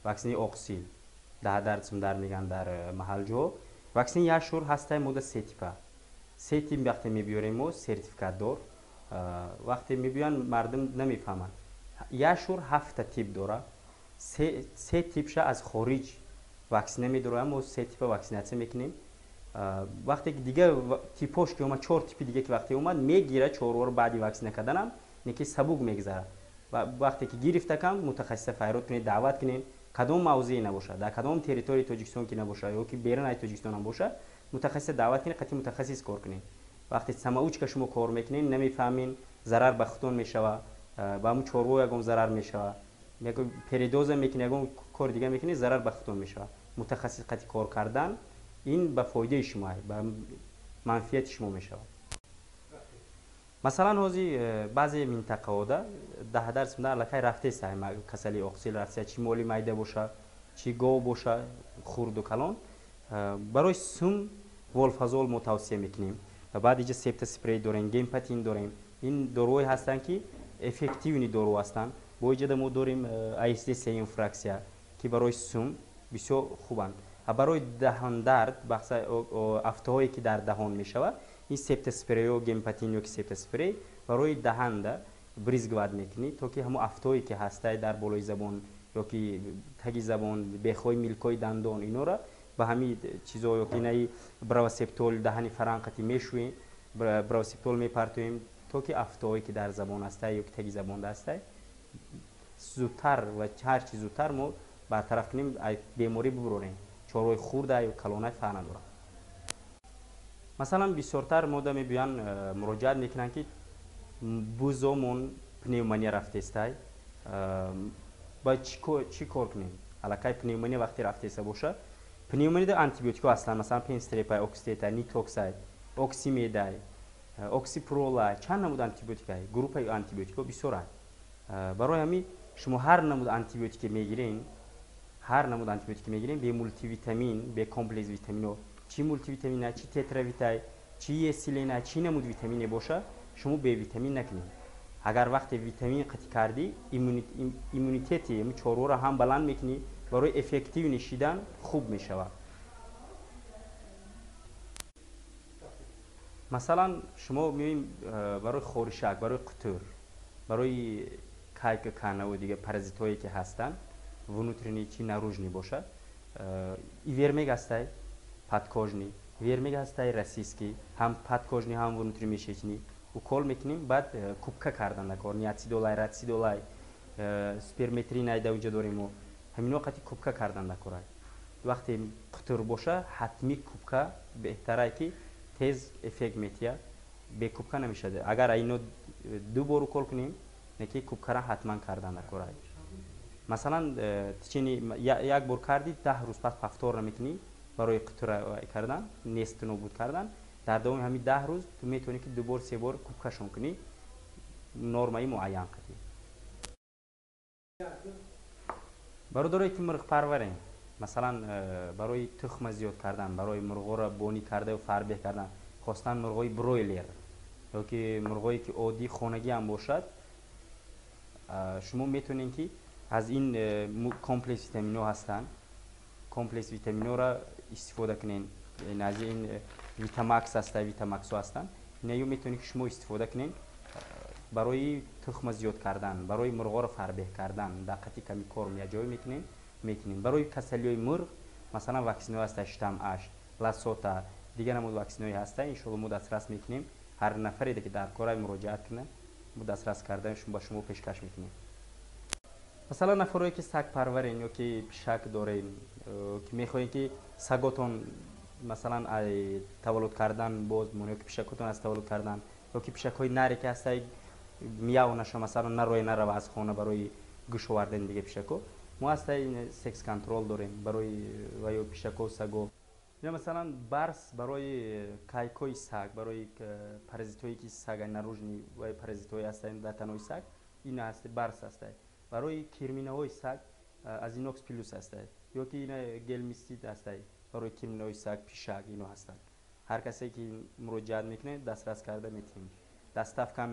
Ваксинаи оқсил 10 сум дар меган дар маҳалҷо. Ваксинаи яшур ҳастай мода се типа. Се тип вақте мебиёрем мо сертификатдор, вақте мебиёянд мардум намефаҳманд. Яшур ҳафта тип дора. Се типша аз хориҷ ваксина медороям, мо се типа ваксинатсия мекунем. Вақте ки дига типош ки омад, чор типи дига ки вақте омад, мегира чорворо баъди ваксина карданам, не ки сабук мегзарад. Вақте ки гирифтакам, мутахассиса файрод кунед, даъват кунед, кадом мавзее набошад, дар кадом территорияи Тоҷикистон ки набошад ё ки берун аз Тоҷикистон ҳам бошад, мутахассиса даъват кунед, қатъи мутахассис кор кунед. Вақте самоучка шумо кор мекунед, намефаҳмед, зарар ба худтон мешавад, ба ҳамун чорво ягон зарар мешавад, передоза мекунед, ягон кори дига мекунед, зарар ба худтон мешавад. Мутахассис қатъи кор кардан ин ба фоидаи шумо, ба манфиати шумо мешавад. Масалан, ҳозир баъзе минтақаода 10 сумда аллакай рафтеста касалии оқсил рафтеста, чӣ моли майда боша, чӣ гов боша, хурду калон. Барои сум Волфазол мо тавсия мекунем. Баъд иҷа септа спрей дорем, гемпатин дорем. Ин доруҳое ҳастанд, ки эффективный дору ҳастанд. Бо иҷада мо дорем АСД сеюм фраксия, ки барои сум бисёр хубанд. Барои даҳондард, афтаҳое ки дар даҳон мешавад, ин септа спрейо, гемпатин ё ки септа спрей барои даҳанда брызгивать мекунӣ, то ки ҳамон афтое ки ҳастай дар болои забон ё ки таги забон, бехҳои милкҳои дандон, инора ба ҳамин чизо ё ки инаи бравасептол даҳани фаранқати мешӯем, бравасептол мепартоем, то ки афтоҳое ки дар забон ҳастай ё ки таги забонда ҳастай, зудтар ва ҳарчи зудтар мо бартараф кунем, беморӣ бубурорем. Чорвои хурда ё калона фарқ надорад. Масалан, бисёртар мода мебиёянд, муроҷиат мекунанд, ки бузомон пневмония рафтестай, ба чӣ кор кунем? Аллакай пневмония вақте рафтеста боша, пневмонияда антибиотикҳо ҳастанд, масалан, пенстрепай, окситетай, нитроксай, оксимедай, оксипролай, чанд намуд антибиотикай, группаи антибиотикҳо бисёранд. Барои ҳамин шумо ҳар намуд антибиотике мегирен, ҳар намуд антибиотике мегирем, бе мултивитамин, бе комплекс витамино, чӣ мултивитамина, чӣ тетравитай, чӣ есилена, чӣ намуд витамине боша, шумо бе витамин накунед. Агар вақте витамин қатъи кардӣ, иммунитети чорворо ҳам баланд мекунӣ, барои эффективный шидан хуб мешавад. Масалан, шумо меоем барои хоришак, барои қутур, барои кайка, канаву дига паразитҳое ки ҳастанд, внутренний чи наружный бошад, ивермек ҳастай подкожный, ивермек ҳастай российский, ҳам подкожный, ҳам внутримышечный укол мекунем. Баъд кубка кардан накор, ниацидолай, ратсидолай, сперметрин айда уҷа дорем мо, ҳамино қати кубка кардан накорай. Вақте қутур боша, ҳатмӣ кубка беҳтарай, ки тез эффект метиҳад, бе кубка намешавад. Агар ино ду бор укол кунем, неки кубкара ҳатман кардан накорай. Масалан, течение як бор кардӣ, 10 рӯз пас повторно мекунӣ барои қутура кардан, несту нобуд кардан. Дар давоми ҳамин 10 рӯз ту метавонӣ, ки ду бор, се бор кубкашон кунӣ, нормаи муайян кардӣ. Бародарое ки мурғпарварем, масалан, барои тухма зиёд кардан, барои мурғоро бонӣ карда фарбеҳ кардан хостан, мурғои бройлер ё ки мурғое ки оддии хонагӣ ҳам бошад, шумо метавонед, ки аз ин комплекс витаминҳо ҳастанд, комплекс витаминҳоро истифода кунед. Аз ин витамакс ҳаста, витамаксҳо ҳастанд, инаё метавонед, ки шумо истифода кунед барои тухма зиёд кардан, барои мурғоро фарбеҳ кардан. Дар қати ками корм якҷоя мекунем. Барои касалиҳои мурғ, масалан, ваксинаҳо ҳаста, штамм аш, ласота, дигар намуд ваксинаҳое ҳаста, иншоалло мо дастрас мекунем. Ҳар нафаре ки дар кора муроҷиат кунад, мо дастрас карда ба шумо пешкаш мекунем. Масалан, нафарое ки сагпарварен ё ки пишак дорен, ки мехоҳем, ки саготон, масалан, таваллуд кардан боз ё ки пишакотон аз таваллуд кардан, ё ки пишакҳои наре ки ҳастай, мияв наша, масалан, нароя, нарава аз хона барои гӯш овардани дига пишако, мо ҳастай секс контрол дорем барои ва ё пишако, саго. Ё масалан, барс барои кайкои саг, барои паразитҳое ки саг, наружный паразитҳое ҳастанд дар танои саг, ин ҳаст, барс ҳастай. Барои кирминаҳои саг азинокс плюс ҳастай, ё ки ина гельмистид ҳастай барои кирминаҳои саг, пишак, ино ҳастанд. Ҳар касе ки муроҷиат мекунад, дастрас карда метиҳем, доставка.